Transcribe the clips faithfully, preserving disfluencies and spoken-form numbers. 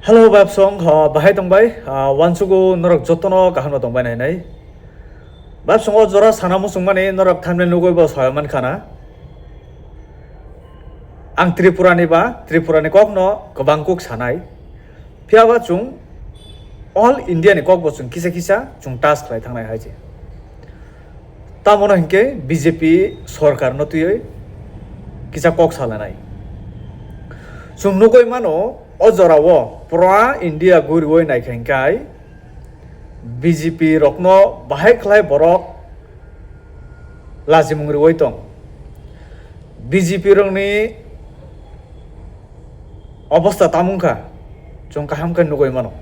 Hello, Babsong, ah, bahai tongbai? Ah, wansugo norok jotono kaham no tongbai nai nai. Babsong o jora sana muchung mani norok thumbnail nugui bo sawi man khana. Ang Tripura ni ba, Tripura ni kok no kwbang kuk sanai. Phiya ba chung all India ni kok bo chung kisa kisa chung touch khlai thangnai hai se. Tamo no hinkhe B J P sorkar no twiwi kisa kok salanai. Chwng nugui mano, o jora o pura India guriwi naikha hinkhe B J P rokno bahai khlai borok lachimung riwi tong. B J P rokni obostha tamo wngkha, chwng kaham khe nugui mano.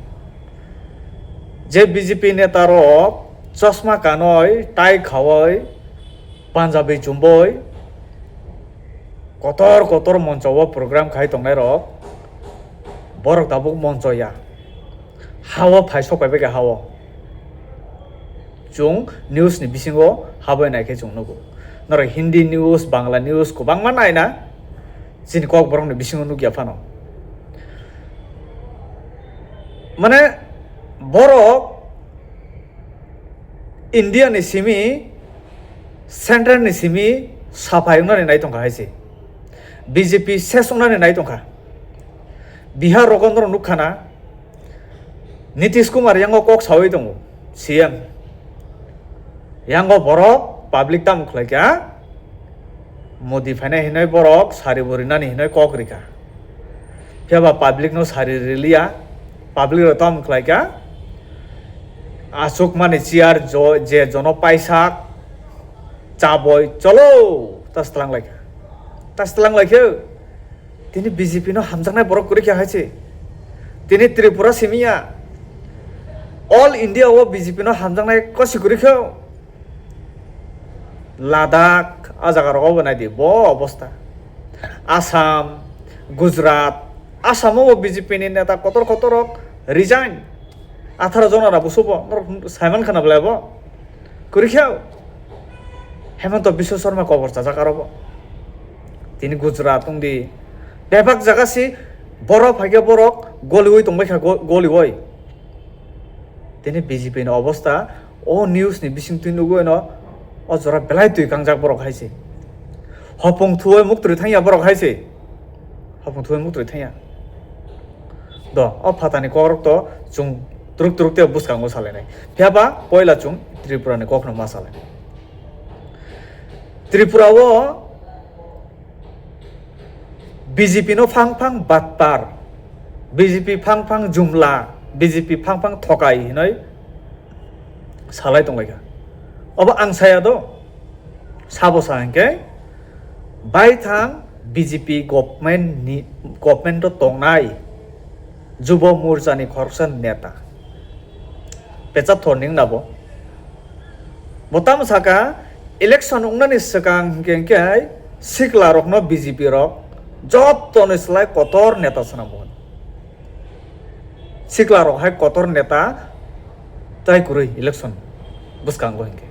Je B J P neta rok chosma kanoi, tai khawi, Punjabi chumbai, kotor kotor moncho o program khai tongnai rok, borok tabuk moncho ya. Hao phai sok pai bai kha hao. Chwng news ni bisingo habai nai khe chwng nugo. Norok Hindi news, Bangla news kwbangma naina, chini kok borok ni bisingo nukya phano. Mane borok India ni simi, central ni simi saphai wngnani nai tongkha hai se. B J P ses wngnani nai tongkha. Bihar rogo norok nukha na, Nitish Kumar yango kok sawi tongo, C M. Yango borok public tamo khlai kha, Modi phainai hinoi borok sari bo rinani hinoi kok rikha. Phiya ba public no sari riliya, public rok tamo khlai kha, aswk mani chair jo-, je jono paisak, chaboi, cholo, ta slang lai kha. Ta slang lai kha. Tini B J P no hamjaknai borok kwrwi kha hai se. Tini Tripura simi ya. All India o B J P no hamjaknai kosi kwrwi kha. Ladakh, a jaga rogo bo nai di, bo obostha. Assam, Gujarat, Assam o bo B J P ni neta kotor kotor rok resign. Atharo jona na busubo, norok saiman khana belai bo. Kwrwi khe Hemanta Biswa Sarma kobor chajak aro bo. Tini Gujarat wng di. Bebak jaga si borok phaikhe borok goliwi tongbai kha, go-, goliwi. Tini B J P ni obostha o news ni bising twi nugwi no o jora belai twi kangjak borok hai se. Hopung thuwi muktwi thangya borok hai se. Hopung thuwi muktwi thangya. Do, o phatani kokrok to chwng twrwk twrwk tei bwskango salainai. Phiya ba poila chwng Tripura ni kokno ma salainai. Tripura o B J P no phang phang batpar, B J P phang phang jumla, B J P phang phang thokai hinoi salai tonglaikha. Obo ang saya do, sabo sa hinkhe baithang B J P government ni, government o tongnai Jubo Morcha ni khoroksa neta. Pecha thorning nabo. Bo tamo saka, election wngnani swkang hinkhe hinkhe sikla rokno B J P rok jottoni slai kotor neta swnam bo. Sikla rok hai kotor neta tai kwrwi election bwskango hinkhe.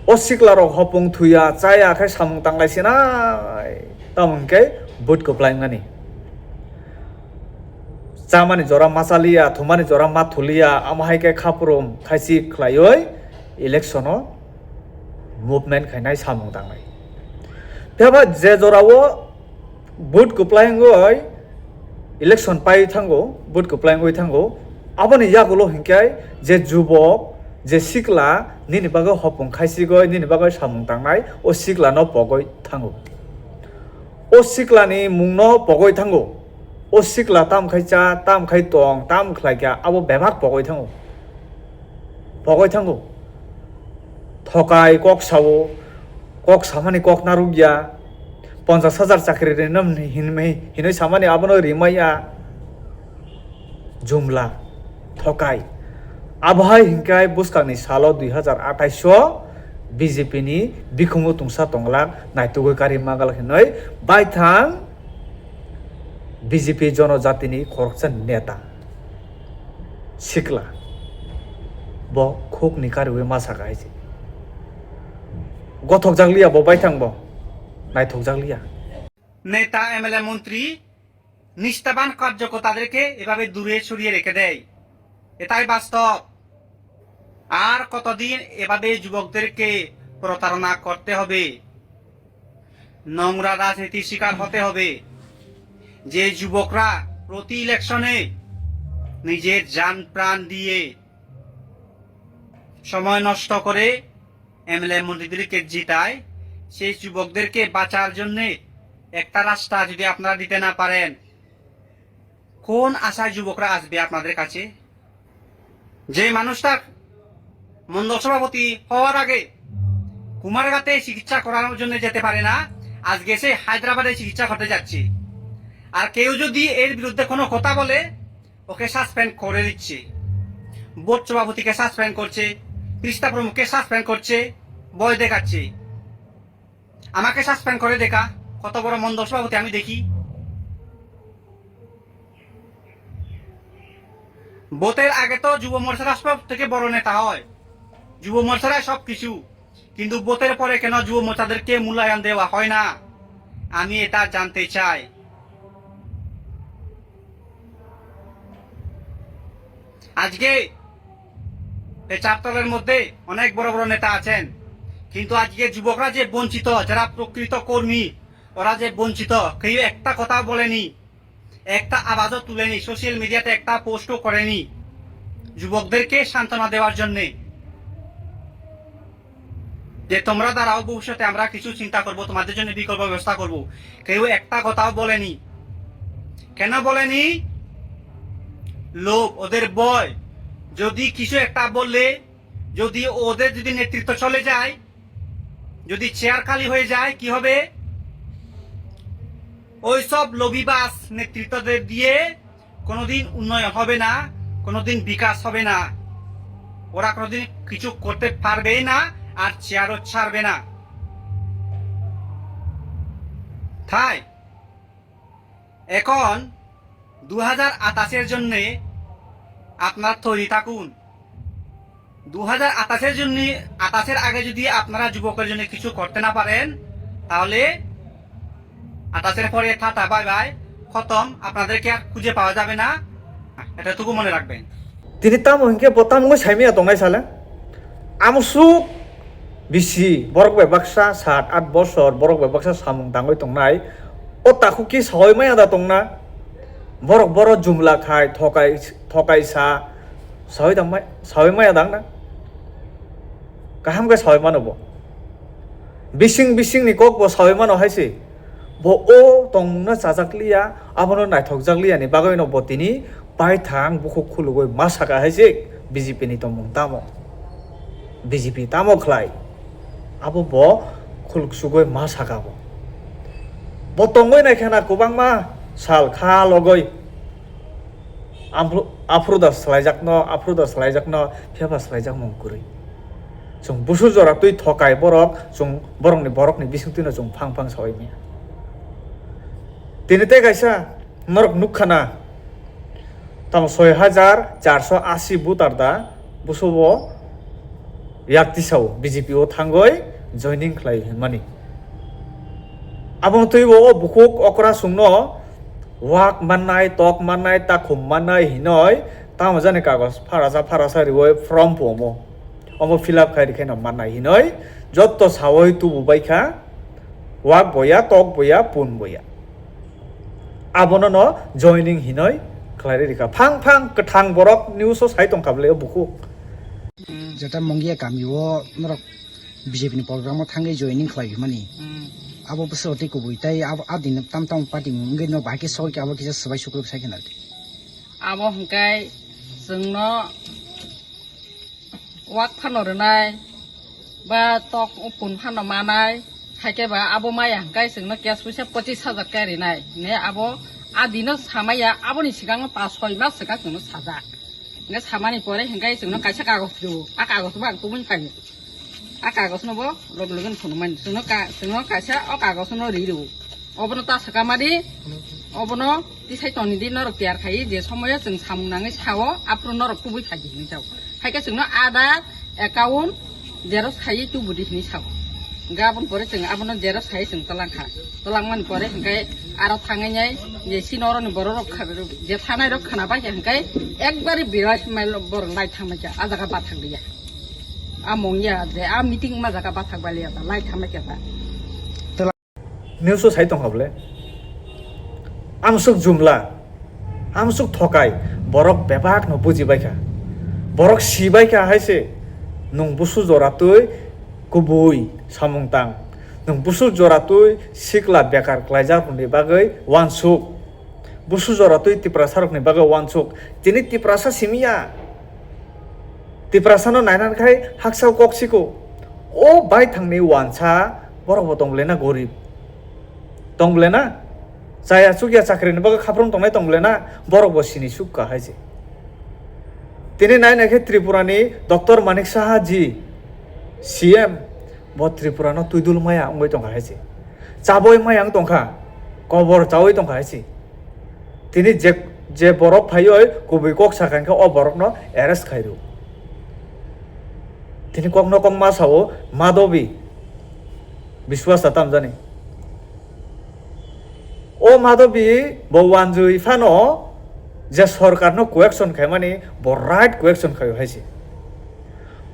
O sikla rok hopung thuya chaya khe samung tanglai sinai tamo hinkhe vote kwplai wngnani. Chamani jora ma chaliya, thumani jora ma thuliya, amo hai khe khaphuru khaisi khlaiwi election o movement khainai samung tangnai. Phiya ba je jora o vote kwplai wngwi election paiwi thango, vote kwplai wngwi thango, aboni yagulo hinkhe je jubok, je sikla nini bagwi hopung khaisigwi, nini bagwi samung tangnai, o sikla no pogwi thango. O sikla ni mung no pogwi thango. O sikla tam khai cha, tam khai tong, tam khlai kha, abo bebak pogwi thango. Pogwi thango. Thokai kok sao, kok samani kok narwkya. Ponchas hajar chakri rinam hinwi, hinwi samani abono rimaya. Jumla, thokai. Abohai hinkai bwskangni salo dui hazar athais o B J P ni bikhumu tungsa tonglak naitugwi kari magal hinwi baithang B J P jonojatini khoroksa neta sikla bo khukni kariwi ma saka hai se. Gothokjak liya bo baithang bo, naithokjak liya. Neta, M L A, montri, নিষ্ঠাবান কার্যকর্তাদেরকে এভাবে দূরে সরিয়ে রেখে দেয়। এটাই বাস্তব। আর কতদিন এভাবে যুবকদেরকে প্রতারণা করতে হবে? নোংরা রাজনীতির শিকার হতে হবে। যে যুবকরা প্রতি ইলেকশনে নিজের জান প্রাণ দিয়ে সময় নষ্ট করে এমএলএ মন্ত্রীদেরকে জিতায়, সেই যুবকদেরকে বাঁচার জন্য একটা রাস্তা যদি আপনারা দিতে না পারেন, কোন আশায় যুবকরা আসবে আপনাদের কাছে? যে মানুষটা মণ্ডল সভাপতি হওয়ার আগে কুমারঘাটে চিকিৎসা করানোর জন্য যেতে পারে না, আজকে সে হায়দ্রাবাদে চিকিৎসা করতে যাচ্ছে। আর কেউ যদি এর বিরুদ্ধে কোনো কথা বলে, ওকে সাসপেন্ড করে দিচ্ছে। বোর্ড সভাপতিকে সাসপেন্ড করছে, পৃষ্ঠা প্রমুখকে সাসপেন্ড করছে, ভয় দেখাচ্ছে। আমাকে সাসপেন্ড করে দেখা, কত বড় মণ্ডল সভাপতি আমি দেখি। ভোটের আগে তো যুব মোর্চা রাষ্ট্র থেকে বড় নেতা হয়, যুব মোর্চারাই সবকিছু, কিন্তু ভোটের পরে কেন যুব মোর্চাদেরকে মূল্যায়ন দেওয়া হয় না? আমি এটা জানতে চাই। আজকে এই চারতলার মধ্যে অনেক বড় বড় নেতা আছেন, কিন্তু আজকে যুবকরা যে বঞ্চিত, যারা প্রকৃত কর্মী, ওরা যে বঞ্চিত, কেউ একটা কথা বলেনি, একটা আওয়াজও তুলেনি, সোশ্যাল মিডিয়াতে একটা পোস্টও করেনি যুবকদেরকে সান্ত্বনা দেওয়ার জন্যে। যে তোমরা দাঁড়াও, ভবিষ্যতে আমরা কিছু চিন্তা করব, তোমাদের জন্য বিকল্প ব্যবস্থা করব। কেউ একটা কথাও বলেনি। কেন বলেনি? লোভ, ওদের ভয়। যদি কিছু একটা বললে, যদি ওদের যদি নেতৃত্ব চলে যায়, যদি চেয়ার খালি হয়ে যায়, কি হবে? ওই সব লোভীবাজ নেতৃত্বদের দিয়ে কোনোদিন উন্নয়ন হবে না, কোনোদিন বিকাশ হবে না। ওরা কোনোদিন কিছু করতে পারবেই না, আর চেয়ারও ছাড়বে না। তাই এখন দু হাজার আঠাশের জন্যে আপনারা তৈরি থাকুন। দু হাজার আঠাশের জন্য, আঠাশের আগে যদি আপনারা যুবকের জন্য কিছু করতে না পারেন, তাহলে আঠাশের পরে টাটা বাই বাই, খতম, আপনাদেরকে আর খুঁজে পাওয়া যাবে না, এটাটুকু মনে রাখবেন। Tini tamo hinkhe bo tamo wngwi saimaya tongnai sale? Amsuk bisi borok bai baksa sat at bosor borok bai baksa samung tangwi tongnai. O takhuk khe sawi maya da tongna? Borok boro jumla khai thokai thokai sa sawi tangmai sawi maya dang na? Kaham khe sawi mano bo. Bising bising ni kok bo sawi mano hai se. Bo o tongmungno chajak liya, abono naithokjak liya ni bagwino bo tini paithang bukhuk khulugwi ma saka hai se B J P ni tongmung tamo. B J P tamo khlai? Abo bo khuluk sugwi ma saka bo. Bo tongwi nai khana kwbangma sal kha logoi. Aphru-, aphruda swlaijakno, aphruda swlaijakno, phiyaba swlaijakmung kwrwi. Chwng busu jora twi thokai borok, chwng borokni, borokni bisingtwino chwng phang phang sawi maya. Tini tei kaisa norok nukha na, tamo soi hajar charso asi voter da busubo yak tisao B J P o thangwi joining khlai hinmani. Abono twibo o bukhuk okra chwngno wak mannai, tok mannai, takhum mannai hinoi tamo jani kagoj pharasa pharasa riwi form pomo. Omo fill up khai rikhe no mannai hinoi jotto sawi tubu baikha, wak boya, tok boya, pun boya. Abono no joining hinoi khlai rikha. Phang phang kwthang borok news o sai tongkha bwle o bukhuk. Jeta Mongia kami o norok B J P ni program o thangwi joining khlai hwnmani. Hmm. Abo bwswk tei kubui tei abo a din tam tam party wngwi no bahai khe sogwi khe abo kisa swbai sukruk sai khna. Abo hwnkhe chwngno wak phano rwnai, ba tok pun phano manai, haikhe ba abo maya hwnkhe chwngno cash puisa pochis hajar khe rinai. Ne abo a dino samaya, aboni sikango pas soi mas swkang chwngno sajak. Hwnkhe samani pore hwnkhe chwngno kaisa kagoj rwo, a kagoj bo ang tubui khaio. A kagoj no bo log loge phunukmani. Chwngno ka-, chwngno kaisa o kagoj no ri rwo. Obono ta swkama di, obono tisai toni di, norok tiyar khai, je somoyo chwng samung nangwi sao, aphuru norok tubui phaidi hinwi sao. Haikhe chwngno Aadhaar, account, xerox khai tubudi hinwi sao. Hingke aboni pore chwng abono jero sai chwng twlang kha. Twlang mani pore hingke aro thangwi nai je chini oroni borok rok kha, je thanai rok khna bai kha hingke ekbari birai mai borok lai thang mai kha, a jaga bathang liya. A mong ya je a meeting ma jaga bathang bai liya ta lai thang mai kha ta. News o sai tong kha bole. Amsuk jumla, amsuk thokai, borok bebak no buji bai kha. Borok si bai kha hai se, nwng busu jora twi kubui samung tang. Nwng busu jora twi sikla bekar klaijak rokni bagwi uansuk. Busu jora twi Tiprasa rokni bagwi uansuk. Tini Tiprasa simi ya. Tiprasano nainani khai haksa kok siko. O baithangni uansa borok bo tong le na gorib. Tong le na? Chaya chukya chakrini bagwi khaprom tongnai tong le na? Borok bo sini sukka hai se. Tini nai nai khe Tripurani Doctor Manik Saha ji, C M, bo Tripurano twidul maya wngwi tongkha hai se. Chaboi maya wng tongkha, kobor chawi tongkha hai se. Tini je, je borok phaioi kubui kok sakha hwnkhe o borokno arrest khai rw. Tini kokno kok ma sao Madhabi Biswas ta tamjani. O Madhabi bo wanjui phano je sorkarno question khaimani bo right question khaio hai se.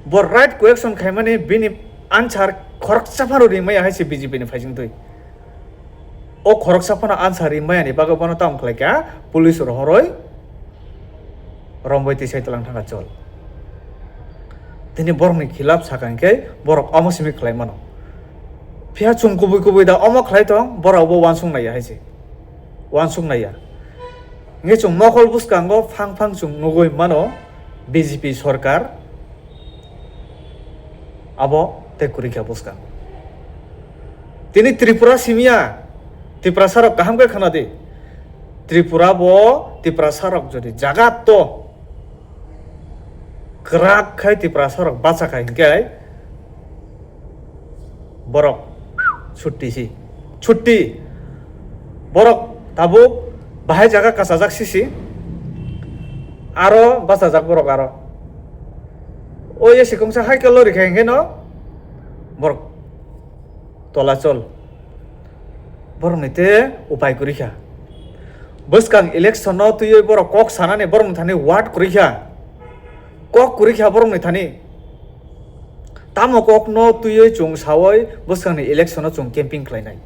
Bo right question khaimani bini answer khoroksa phano rimaya hai se B J P ni phaising twi. O khoroksa phano answer rimaya ni bagwi bono tamo khlai kha police rohoroi rombai twi sai tlang thangkha chol. Tini borokni khilap sakha hwnkhe borok omo simi khlai mano. Phiya chwng kubui kubui da omo khlai tong, borok bo uansuk naiya hai se. Uansuk naiya. Hwnkhe chwng mokol bwskango phang phang chwng nugui mano B J P sorkar. Abo tei kwrwi kha bwskango. Tini Tripura simiya, Tiprasa rok kaham khe khna di. Tripura bo Tiprasa rok jodi jaga to kwrak khai Tiprasa rok bacha khai hwnkhe borok chutti si. Chutti. Borok tabuk bahai jaga kasajak sisi. Aro bachajak borok aro. O A C kongsa hai khe lori khai hwnkhe no borok tola chol. Borokni te upai kwrwi kha. Bwskang election no twiwi borok kok sanani borokni thani word kwrwi kha. Kok kwrwi kha borokni thani. Tamo kokno twiwi chwng sawi bwskangni election-o chwng camping khlainai.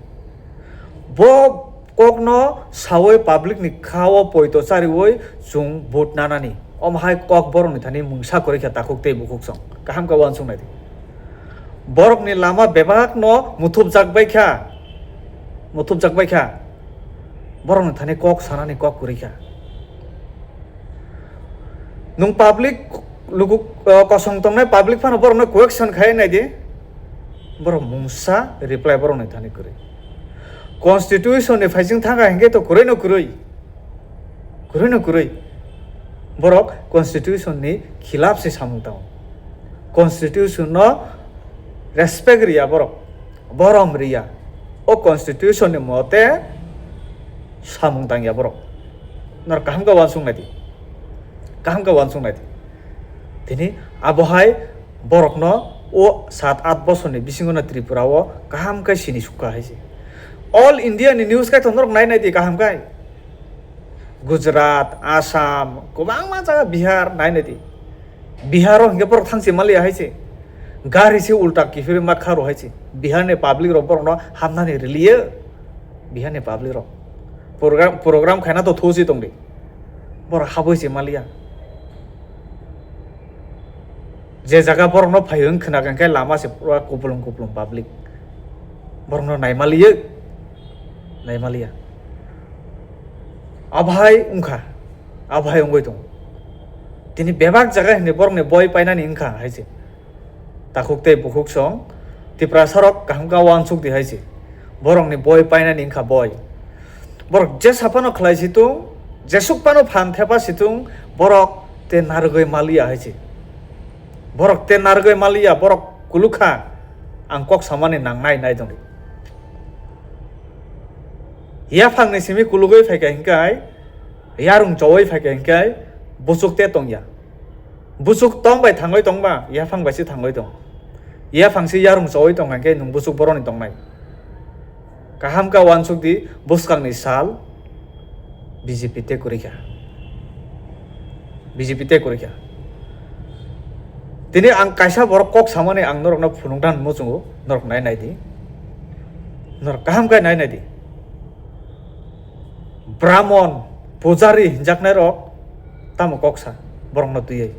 Bo kokno sawi public-ni kha-o poito chariwi chwng vote nanani. Omo hai kok borokni thani mungsa kwrwi kha takhuk tei bukhuk song. Kaham khe uansuk nai di. Borokni lama bebakno muthupjak bai kha. Muthupjak bai kha. Borokni thani kok sanani kok kwrwi kha. Nwng public luku, uh, kosong tongnai public phano borokno question khai nai di. Borok mungsa reply borokni thani kwrwi. Constitution ni phaising thangkha hinkhe to kwrwi no kwrwi. Kwrwi no kwrwi. Borok constitution ni khilap se samung tango. Constitution no respect riya borok. Borom riya. O constitution ni mote samung tangya borok. Nor kaham khe uansuk nai di. Kaham khe uansuk nai di. Tini abo hai borokno o sat at bosorni bisingo no Tripura o kaham khe sini sukha hai se. All India ni news kaitor norok nai nai di kaham khe. Gujarat, Assam, kwbangma jaga Bihar nai nai di. Bihar o hinkhe borok thangsi maliya hai se. Gari se ulta kiphilwi ma kharo hai se. Bihar ni public rok borokno hamnani riliya. Bihar ni public rok. Program, program khaina to thusi tongdi. Borok habwi se maliya. Je jaga borokno phai wng khna khe lama se pura kupulung kupulung public. Borokno nai maliya. Nai maliya. Abhai wngkha. Abhai wngwi tongo. Tini bebak jaga hwnwi borokni boi painani wngkha hai se. Takhuk tei bukhuk song Tiprasa rok kaham khe uansuk di hai se. Borokni boi painani wngkha boi. Borok jesa phano khlai si tung, jesuk phano phan thepa si tung, borok te narwgwi maliya hai se. Borok te narwgwi maliya, borok kulukha, ang kok samani nang nai nai tongdi. Yaphangni simi kulugwi phaikha hinkai, yarung chowui phaikha hinkai, buchuk te tongya. Buchuk tong bai thangwi tongma, yaphang bai se thangwi tong. Yaphang se yarung chowi tong kha khe nwng buchuk boroni tongnai. Kaham khe uansuk di, bwskangni sal B J P tei kwrwi kha. B J P tei kwrwi kha. Tini ang kaisa borok kok samani ang norokno phunukna muchungo, norok nai nai di. Norok kaham khe nai nai di. Brahmon, pujari hinjaknai rok tamo kok sa, borokno twiwi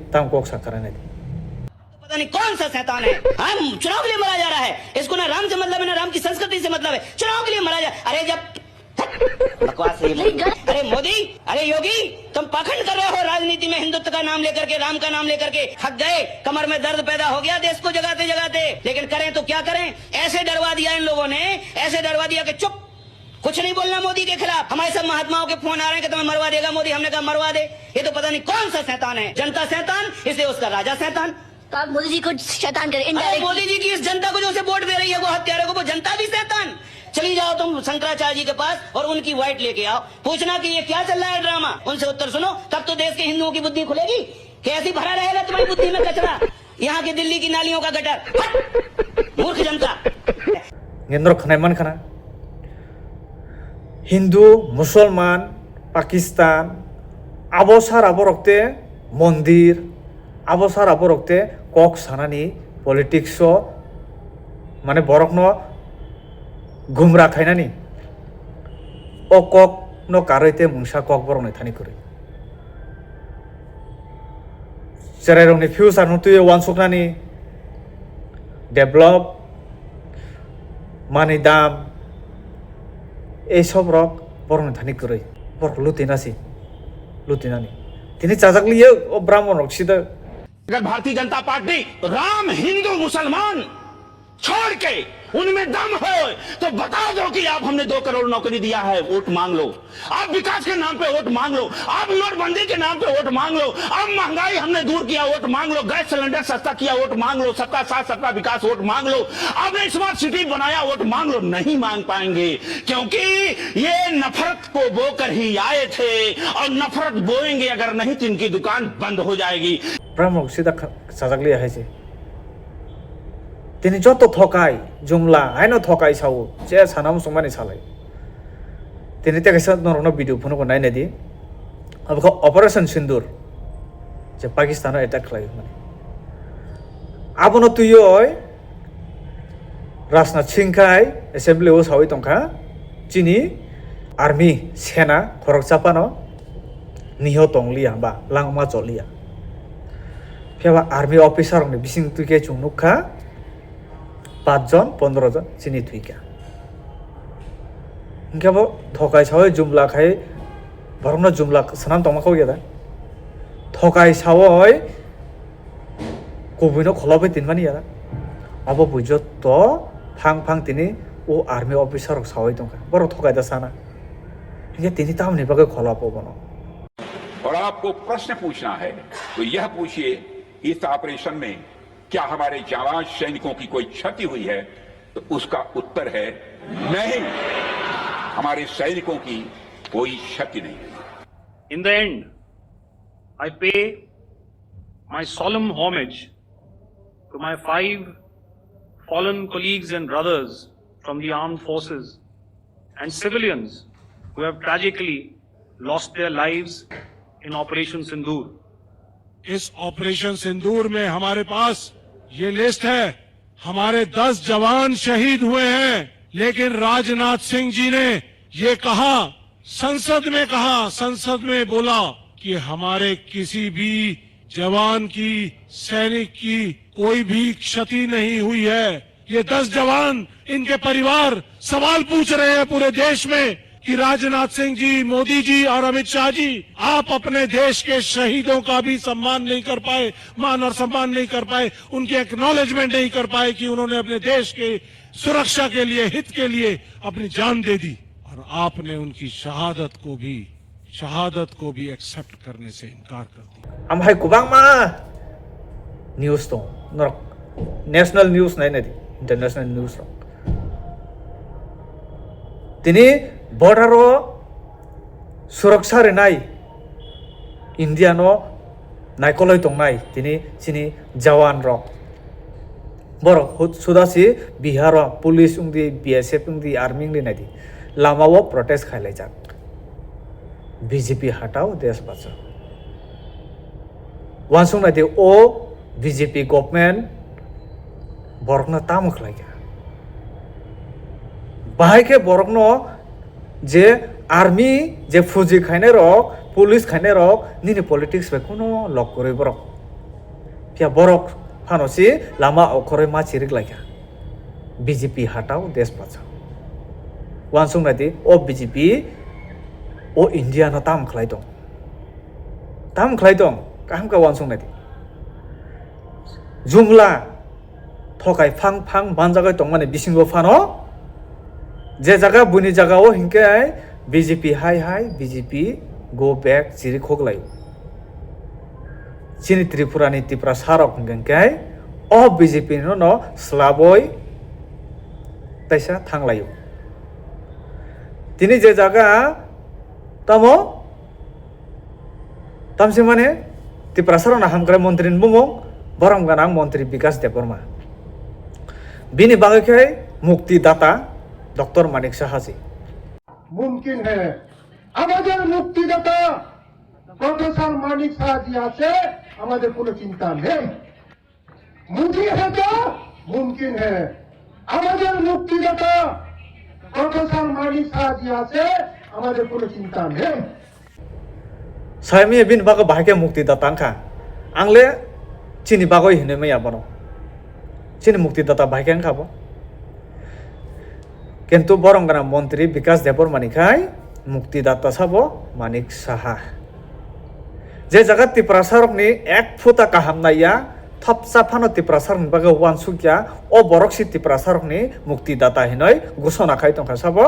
tamo kok sa kara nai di. पता नहीं कौन सा शैतान है। हम चुनाव के लिए मरा जा रहा है। इसको ना राम से मतलब है, ना राम की संस्कृति से मतलब है। चुनाव के लिए मरा जा अरे जब बकवास है ये। अरे मोदी, अरे योगी, तुम पाखंड कर रहे हो राजनीति में, हिंदुत्व का नाम लेकर के, राम का नाम लेकर के। थक गए, कमर में दर्द पैदा हो गया देश को जगाते जगाते। लेकिन करें तो क्या करें? ऐसे डरवा दिया इन लोगों ने, ऐसे डरवा दिया कि चुप, कुछ नहीं बोलना मोदी के खिलाफ। हमारे सब महात्माओं के फोन आ रहे हैं कि तुम्हें मरवा देगा मोदी। हमने कहा मरवा दे, ये तो पता नहीं कौन सा शैतान है, जनता शैतान, इसलिए उसका राजा शैतान। तो आप मोदी जी को शैतान करें अरे इनडायरेक्ट। मोदी जी की इस जनता को जो उसे वोट दे रही है वो हत्यारों को, वो जनता भी शैतान। चली जाओ तुम शंकराचार्य जी के पास और उनकी वाइट लेके आओ, पूछना कि ये क्या चल रहा है ड्रामा। उनसे उत्तर सुनो, तब तो देश के हिंदुओं की बुद्धि खुलेगी। कैसी भरा रहेगा तुम्हारी बुद्धि में कचरा, यहाँ की दिल्ली की नालियों का गटर। हट! मूर्ख जनता। Ngendro khnai man khana. Hindu, Musulman, Pakistan, abo sara borok te mondir, abo sara borok te kok sanani politics o, mane borokno gumra khainani, o kok no karwi te mungsa kok borokni thani kwrwi. Cherairokni future no twiwi uansuknani, develop, mani dam, ei sob rok borokni thani kwrwi, borok lutina si, lutinani. Tini chajak liya o Brahmon rok sida. अगर भारतीय जनता पार्टी राम हिंदू मुसलमान छोड़ के उनमें दम हो तो बता दो कि आप हमने दो करोड़ नौकरी दिया है, वोट मांग लो। आप विकास के नाम पे वोट मांग लो, आप नोटबंदी के नाम पे वोट मांग लो, आप महंगाई हमने दूर किया, वोट मांग लो, गैस सिलेंडर सस्ता किया, वोट मांग लो, सबका साथ सबका विकास, वोट मांग लो, आपने स्मार्ट सिटी बनाया, वोट मांग लो। नहीं मांग पाएंगे, क्योंकि ये नफरत को बोकर ही आए थे और नफरत बोएंगे अगर नहीं तो इनकी दुकान बंद हो जाएगी। Brahmon rok sida kha-, chajak liya hai se. Tini joto thokai, jumla, haino thokai sao, je sana muchungmani salai. Tini tei kaisa norokno video phunukgo nai nai di. Abo khe Operation Sindoor, je Pakistan o attack khlai mani. Abono twiwi Rajnath Singh khai assembly o sawi tongkha, chini army sena khoroksa phano niho tongliya ba langma choliya. Phiya ba army officer rokni bising twi khe chwng nukha, pach jon, pondro jon chini thwikha. Hinkhe bo thokai sawi jumla khai borokno jumla swnam tongma kok ya da? Thokai sawi kubuino kholobwi tinmani ya da? Abo bui joto phang phang tini o army officer rok sawi tongkha. Borok thokai da sana. Hinkhe tini tamoni bagwi kholobo bono? और आपको प्रश्न पूछना है तो यह पूछिए कि इस ऑपरेशन में क्या हमारे जाबाज सैनिकों की कोई क्षति हुई है? तो उसका उत्तर है नहीं, हमारे सैनिकों की कोई क्षति नहीं हुई। In the end, I pay my solemn homage to my five fallen colleagues and brothers from the armed forces and civilians who have tragically lost their lives in Operation Sindoor. इस ऑपरेशन सिंदूर में हमारे पास ये लिस्ट है। हमारे दस जवान शहीद हुए हैं, लेकिन राजनाथ सिंह जी ने ये कहा, संसद में कहा, संसद में बोला कि हमारे किसी भी जवान की, सैनिक की कोई भी क्षति नहीं हुई है। ये दस जवान, इनके परिवार सवाल पूछ रहे हैं पूरे देश में कि राजनाथ सिंह जी, मोदी जी और अमित शाह जी, आप अपने देश के शहीदों का भी सम्मान नहीं कर पाए, मान और सम्मान नहीं कर पाए, उनकी एक्नॉलेजमेंट नहीं कर पाए कि उन्होंने अपने देश के सुरक्षा के लिए, हित के लिए अपनी जान दे दी और आपने उनकी शहादत को भी, शहादत को भी एक्सेप्ट करने से इनकार कर दिया। Amhai kwbangma news tong norok, national news nai nai di, international news rok. Tini border o suraksa rinai India no naikoloi tongnai tini chini jawan rok. Borok hut-, sudasi Biharo police wngdi, B S F wngdi, army wngdi naidi. Lamao protest khailaijak. B J P hatao, desh bachao. Wansuk naidi o B J P government borokno tamo khlaikha. Bahai khe borokno je army, je fuji khainai rok, police khainai rok, nini politics bai kuno lok kwrwi borok. Phiya borok phano si lama okhoroi ma chirik laikha. B J P hatao, desh bachao. Wansuk naidi, o B J P o India no tam khlai tong. Tam khlai tong, kaham khe wansuk naidi. Jumla thokai phang phang manjagwi tongmani bisingo phano je jaga buini jagao hinkhe B J P hai hai B J P go back chiri khoklai. Chini Tripura ni Tiprasa rok hinkhe o B J P no no slaboi taisa thanglaio. Tini je jaga tamo Tamsi mane Tiprasa rokno hamkrai montri ni bumung borom ganang montri Bikas Debbarma. Bini bagwi khe mukti data Doctor Manik Saha ji. মুমকিন হে। আমাদের মুক্তিদাতা প্রফেসর মানিক সাহা জি আছে, আমাদের কোনো চিন্তা নেই। মুদি হে তো মুমকিন হে। আমাদের মুক্তিদাতা প্রফেসর মানিক সাহা জি আছে, আমাদের কোনো চিন্তা নেই। Saimia bini bagwi bahai khe mukti data wngkha. Ang le chini bagwi hinwi maya bono. Chini mukti data bahai khe wngkha bo. Kintu borom gana montri Bikas Debbarma ni khai mukti data sabo Manik Saha. Je jaga Tiprasa rokni ek phuta kaham naiya, thopsa phano Tiprasa rokni bagwi wansukya, o borok si Tiprasa rokni mukti data hinwi gusona khai tongkha sabo.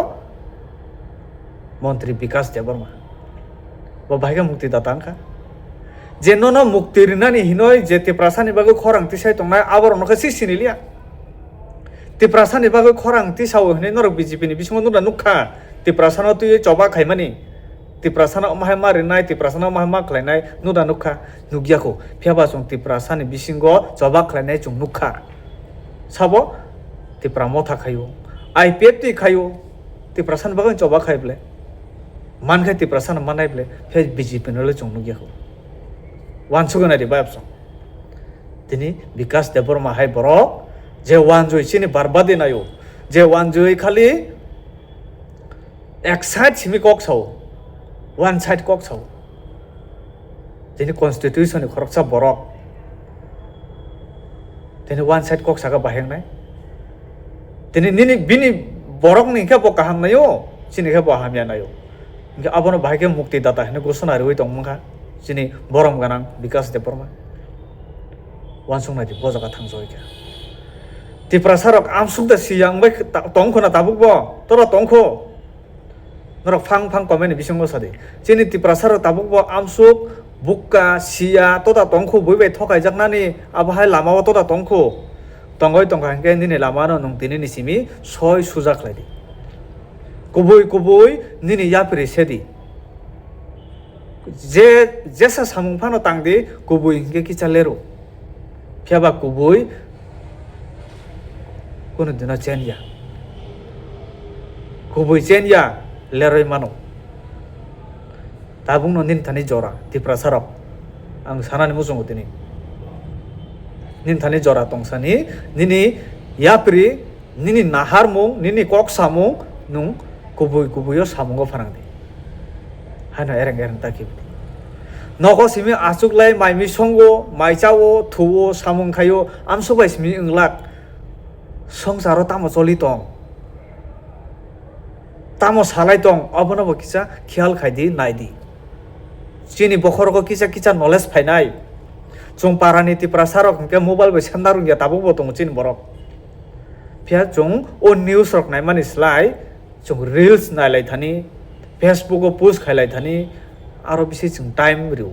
Montri Bikas Debbarma. Bo bahai khe mukti data wngkha. Je nono mukti rinani hinoi je Tiprasani bagwi khorang tisai tongnai, aborokno khe si siniliya. Tiprasani bagwi khorang tisao hinoi norok B J P ni bisingo nukna nukha. Tiprasano twiwi choba khaimani. Tiprasano omo hai ma rinai, Tiprasano omo hai ma khlainai nukna nukha. Nukya kho. Phiya ba chwng Tiprasani bisingo choba khlainai chwng nukha. Sabo Tipra Motha khaio, I P F T khaio. Tiprasani bagwi choba khai ble. Man khai Tiprasano manai ble. Phiya B J P no le chwng nukya kho. Wansugwi nai di bayapsong. Tini Bikas Debbarma hai borok je wanjui chini barbadi naio. Je wanjui khali ek side simi kok sao. One side kok sao. Tini constitution ni khoroksa borok. Tini one side kok saka bahai wngnai. Tini nini bini borok ni khe bo kaham naio, chini khe bo hamya naio. Hinkhe abono bahai khe mukti data hinwi gusuna riwi tongmangkha chini borom ganang Bikas Debbarma. Wansuk nai di bo jaga thang joi khe. Tiprasa rok amsuk da siyang bai ta-, tongkho na tabuk bo, tora tongkho. Norok phang phang comment ni bisingo sadi. Chini Tiprasa rok tabuk bo amsuk, bukka, siya, tota tongkhu, bui bai thokaijak nani, abo hai lama o tota tongkhu. Tongoi tongkha hinkhe nini lama no nwng tini ni simi soi suja khlai di. Kubui kubui nini yapri se di. Je, jesa samung phano tang di, kubui hinkhe kisa leru. Phiya ba kubui kunu dino chen ya. Kubui chen ya, leroi mano. Tabukno nini thani jora, Tiprasa rok. Ang sanani muchungo tini. Nini thani jora tongsani, nini yapri, nini naharmung, nini kok samung, nwng kubui kubui o samungo phanang di. Haino ereng ereng ta khe bini. Nogo simi achuklai mai mi songo, mai chao, thuo, samung khaio, amsuk bai simi wnglak. Songsaro tamo choli tong? Tamo salai tong? Obono bo kisa khiyal khai di, nai di. Chini bokhorogo kisa kisa knowledge phainai. Chwng parani Tiprasa rok hinkhe mobile bai semna rwngya tabuk bo tongo chini borok. Phiya chwng o news rok naimani slai, chwng reels nailai thani, Facebook o post khailai thani, aro bisi chwng time rw.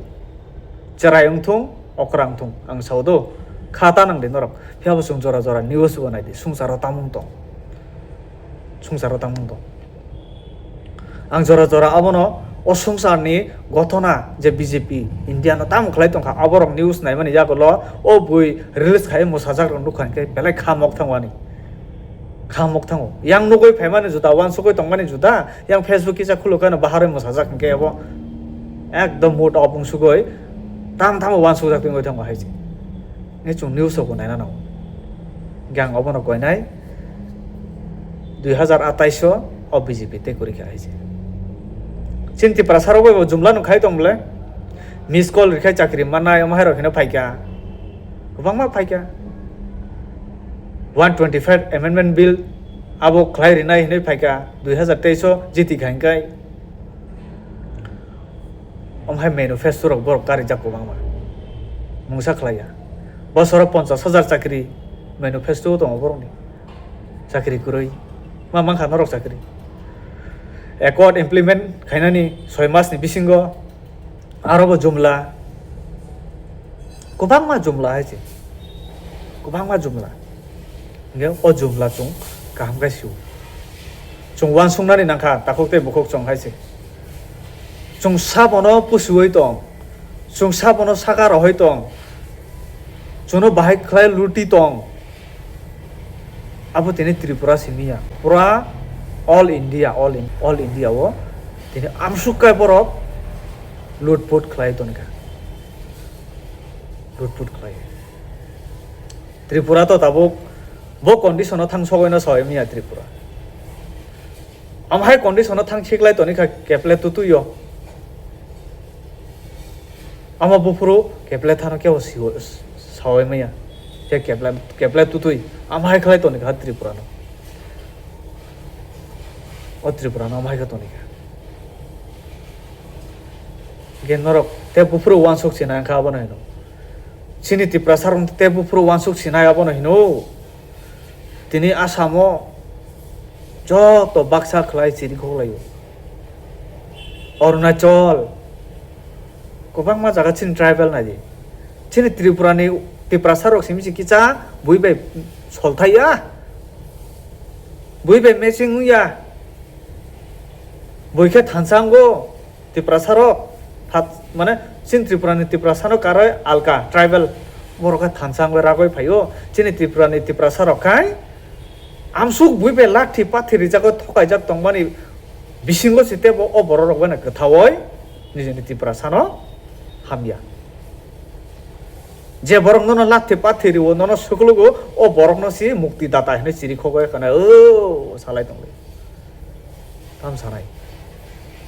Cherai wngthung, okra wngthung, ang sao do, kha ta nang di norok. Phiya bo chwng jora jora news bo nai di, swngcharo tamung tong. Swngcharo tamung tong. Ang jora jora abono o swngcharni gothona je B J P, India Media no tamo khlai tongkha, aborok news naimani yagulo o bui release khai mwsajak rok nukha hinkhe belai khamok thango ani. Khamok thango. Yang nugwi phaimani juda, uansugwi tongmani juda, yang Facebook kisa khulukha no baharwi mwsajak hinkhe abo ekdom mood off wngsugwi tam tamo uansukjak tongwi thango hai se. Ni chwng news rokbo naina nango. Hinkhe ang obono koinai dui hazar atais o, o B J P tei kwrwi kha hai se. Chini Tiprasa rok bai bo jumla no khai tong bwle. Miss call rikha chakri manai, omo hai rok hino phaikha. Kwbangma phaikha. One twenty five amendment bill abo khlai rinai hinwi phaikha. Dui hazar teis o jiti kha hinkhe. Omo hai manifesto rok borok karijak kwbangma. Mungsa khlaiya. Bosoro ponchas hajar chakri manifesto tongo borokni. Chakri kwrwi. Ma mankha norok chakri. Accord implement khainani soi masni bisingo aro bo jumla. Kwbangma jumla hai se. Kwbangma jumla. Hinkhe o jumla chwng kaham khe sio. Chwng uansuknani nangkha takhuk tei bukhuk chwng hai se. Chwng sabono pusuwi tong. Chwng sabono saka rohoi tong. Chwngno bahai khlai luti tong. Abo tini Tripura simi ya. Pura all India, all in-, all India o tini amsuk kai borok lutput khlai tongkha. Lutput khlai. Tripura to tabuk bo condition o thang sogwi no soi miya Tripura. Am hai condition o thang khiklai toni kha keple tutui o. Ama buphuru keple thano kebo siwo sawai maya. Khe keple, keple tutui. Am hai khlai toni kha Tripura no. O Tripura no am hai kha toni kha. Gen norok te buphuru wansuk sinai kha abono hino. Chini Tiprasa rok te buphuru wansuk sinai abono hino. Tini Asamo joto baksa khlai chiri khoklaio. Arunachal, kwbangma jaga chini tribal naidi. Chini Tripura ni Tiprasa rok simi se kicha bui bai solthaiya. Bui bai matching wngya. Bui khe thansa wngo. Tiprasa rok, phat-, mane, chini Tripura ni Tiprasa no karwi alka tribal, borok khe thansa wngwi ragwi phaio. Chini Tripura ni Tiprasa rok khai amsuk bui bai lakthi pathi rijagwi thokaijak tongmani bisingo se tebo o borok rok bai no kwthaui nijini Tiprasa no hamya. Je borok nono lakthi pathi rio, nono suklugo, o borok no si mukti data hinwi chiri khogwi khana, o salai tongli. Tam sanai.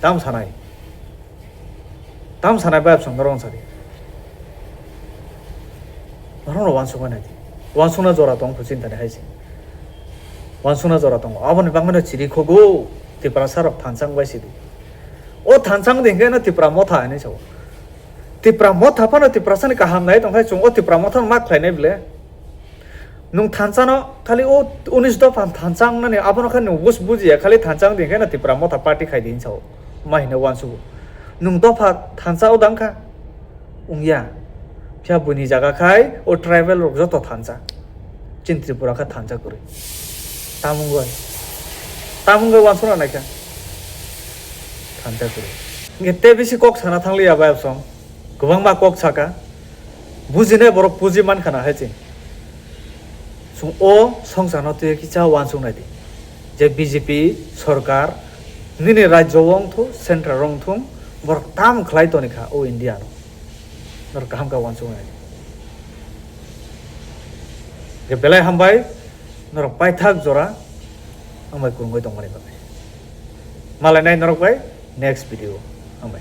Tam sanai. Tam sanai bai absong norok sadi. Norok no wansuk bai nai di. Wansukna jora tong kho chini thani hai se. Wansukna jora tongo. Aboni bagwi no chiri khogo. Tiprasa rok thansa wng bai sidi. O thansa wng di hinkhe no Tipra motha hinwi sao. Tipra motha phano Tiprasa ni kaham nai tong khai chwng o Tipra motha no ma khlai nai ble. Nwng thansa no khali o unis dopha thansa wngnani abono khe nwng bus bujiya khali thansa wng di khe no Tipra motha party khai di hinsa o ma hino wansugo. Nwng dopha thansa o dang kha wngya. Phiya buini jaga khai o tribal rok joto thansa. Chini Tripura khe thansa kwrwi. Tamungoi. Tamungoi wansukna naikha. Thansa kwrwi. Nge te bisi kok sana thangliya bai absong. Kwbangma kok saka. Bujinai borok buji mankha na hai se. Chwng o songsarno twiwi kisa uansuk nai di. Je B J P sorkar nini rajyo o wng thung, central o wng thung, borok tam khlai toni kha o India no. Norok kaham khe uansuk nai di. Je belai hambai, norok paithak jora hambai kwrwngwi tongmani bagwi. Malai nai norok bai next video. Hambai.